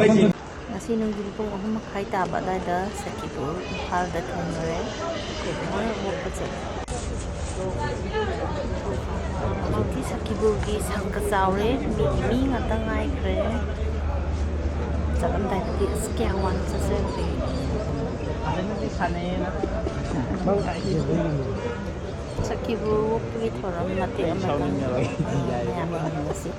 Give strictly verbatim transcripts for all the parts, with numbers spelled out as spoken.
ꯉꯁꯤ ꯅꯨꯡꯊꯤꯜ ꯄꯨꯡ ꯑꯍꯨꯝ ꯃꯈꯥꯏ ꯇꯥꯕ ꯑꯗꯨꯋꯥꯏꯗ ꯁꯈꯤꯄꯨꯔ, ꯏꯝꯐꯥꯜꯗ ꯊꯨꯡꯂꯔꯦ꯫ ꯀꯩꯗꯧꯉꯩ ꯑꯣꯛꯄ ꯆꯠꯂꯤ? ꯍꯧꯖꯤꯛꯇꯤ ꯁꯈꯤꯄꯨꯔꯒꯤ ꯁꯪꯒ ꯆꯥꯎꯔꯦ, ꯃꯤꯒꯤ ꯃꯤ ꯉꯥꯛꯇ ꯉꯥꯏꯈ꯭ꯔꯦ꯫ ꯆꯠꯂꯝꯗꯥꯏꯗꯗꯤ ꯑꯁ ꯀꯌꯥ ꯋꯥꯅ ꯆꯠꯆꯔꯛꯄꯒꯦ꯫ ꯁꯈꯤꯄꯨꯔ ꯑꯣꯛꯄꯒꯤ ꯊꯧꯔꯝ ꯃꯇꯦꯛ ꯑꯃꯇꯪ ꯃꯌꯥꯝ ꯌꯦꯡꯃꯤꯟꯅꯁꯤ꯫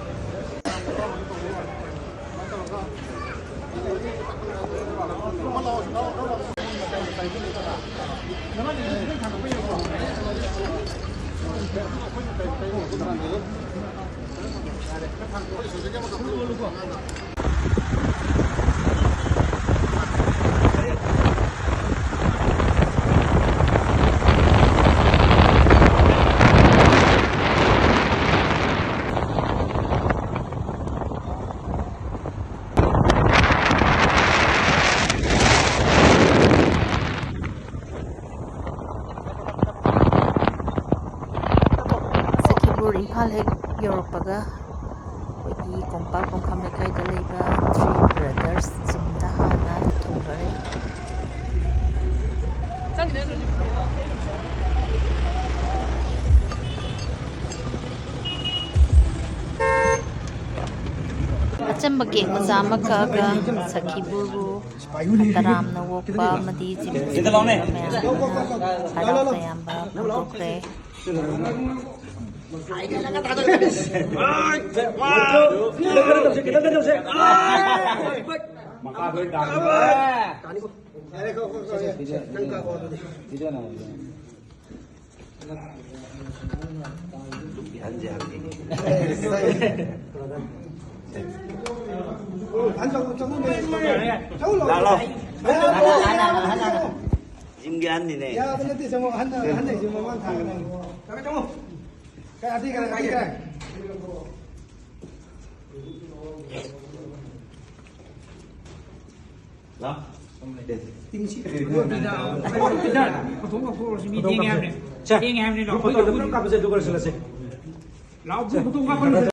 ꯁꯈꯤꯄꯨꯔ ꯏꯝꯐꯥꯜ ꯍꯦꯛ ꯌꯧꯔꯛꯄꯒ ꯑꯩꯈꯣꯏꯒꯤ ꯀꯣꯝꯄꯥꯛ ꯄꯨꯡꯈꯝ ꯂꯩꯀꯥꯏꯗ ꯂꯩꯕ ꯊ꯭ꯔꯤ ꯕ꯭ꯔꯗꯔꯁ ꯖꯤꯝꯗ ꯍꯥꯟꯅ ꯊꯨꯡꯂꯔꯦ꯫ ꯑꯆꯝꯕ ꯀꯦꯛ ꯃꯆꯥ ꯑꯃ ꯀꯛꯑꯒ ꯁꯈꯤꯄꯨꯔꯕꯨ ꯇꯔꯥꯝꯅ ꯑꯣꯛꯄ ꯑꯃꯗꯤ ꯖꯤꯝꯗ ꯁꯥꯟꯅꯔꯤꯕ ꯃꯌꯥꯝ ꯑꯗꯨꯅ ꯍꯔꯥꯎ ꯇꯌꯥꯝꯕ ꯐꯣꯡꯗꯣꯛꯈ꯭ꯔꯦ꯫ ꯂꯥꯛꯂꯣ꯫ ꯖꯤꯝꯒꯤ ꯑꯍꯟꯅꯤꯅꯦ꯫ ꯌꯥꯕ ꯅꯠꯇꯦ, ꯆꯪꯉꯣ꯫ ꯑꯍꯟ, ꯑꯍꯟ ꯂꯩꯁꯦ ꯃꯃꯥꯡ ꯊꯥꯒꯗꯕꯅꯤ꯫ ꯀꯥꯏ, ꯑꯇꯩ ꯀꯥꯏ, ꯑꯇꯩ ꯀꯥꯏ? ꯂꯥꯛ꯫ ꯇꯤꯡꯁꯤ꯫ ꯄꯨꯊꯣꯛ ꯂꯧꯊꯣꯛꯑꯁꯤ, ꯃꯤ ꯊꯦꯡꯉꯦ ꯍꯥꯏꯕꯅꯦ꯫ ꯁꯦ, ꯊꯦꯡꯉꯦ ꯍꯥꯏꯕꯅꯦ, ꯂꯥꯛꯑꯣ꯫ ꯐꯣꯇꯣ ꯑꯗꯨꯝ ꯀꯥꯞꯄꯁꯦ, ꯑꯗꯨꯒ ꯂꯣꯏꯁꯤꯜꯂꯁꯦ꯫ ꯂꯥꯛꯑꯣ, ꯐꯣꯇꯣ ꯀꯥꯞꯄ